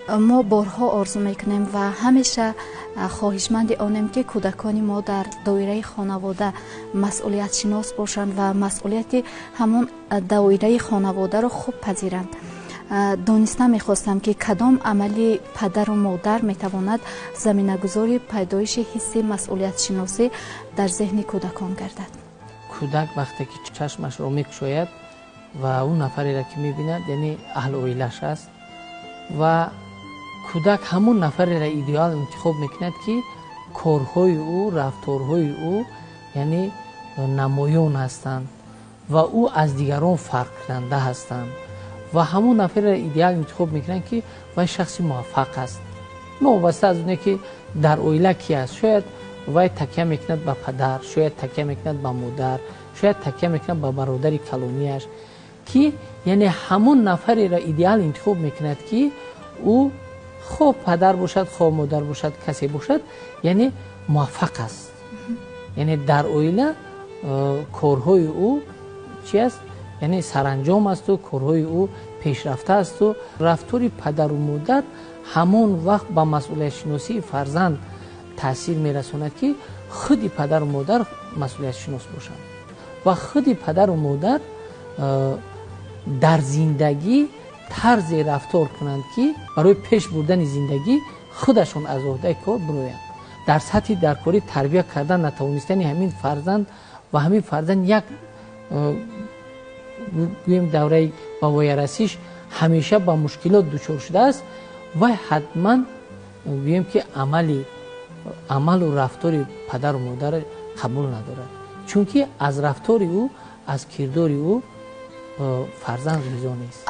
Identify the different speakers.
Speaker 1: Мо борҳо орзу мекунем ва ҳамеша хоҳишманди онем, ки кӯдакони мо дар доираи хонавода масъулиятшинос бошанд ва масъулияти ҳамон доираи хонаводаро хуб пазиранд. Дониста мехостам, ки кадом амали падару модар метавонад заминагузори пайдоиши ҳисси масъулиятшиносӣ дар зеҳни кӯдакон гардад.
Speaker 2: Кӯдак вақте ки чашмашро мекушояд ва ӯ нафареро ки мебинад, яъне аҳли оилаш аст, ва кӯдак ҳамон нафареро идеал интихоб мекунад, ки корҳои ӯ, рафторҳои ӯ, яъне намоён ҳастанд ва ӯ аз дигарон фарқкунанда ҳастанд, ва ҳамон нафареро идеал интихоб мекунанд, ки вай шахси муваффақ аст, новобаста аз оне ки дар оила ки аст. Шояд вай такя мекунад ба падар, шояд такя мекунад ба модар, шояд такя мекунад ба бародари калонияш, ки яъне ҳамон нафареро идеал интихоб мекунад, ки ӯ хоҳ падар бошад, хоҳ модар бошад, касе бошад, яъне муваффақ аст, яъне дар оила корҳои ӯ чи аст, яъне саранҷом асту корҳои ӯ пешрафта асту рафтори падару модар ҳамон вақт ба масъулиятшиносии фарзанд таъсир мерасонад, ки худи падару модар масъулиятшинос бошанд ва худи падару модар дар зиндагӣ тарзе рафтор кунанд, ки барои пеш бурдани зиндагӣ худашон аз уҳдаи кор бироянд. Дар сатҳи даркорӣ тарбия кардан натавонистани ҳамин фарзанд ва ҳамин фарзанд як гӯем давраи ба воярасиш ҳамеша ба мушкилот дучор шудааст, вай ҳатман гӯем ки амалу рафтори падару модар қабул надорад, чунки аз рафтори ӯ, аз кирдори ӯ фарзанд ризо нест.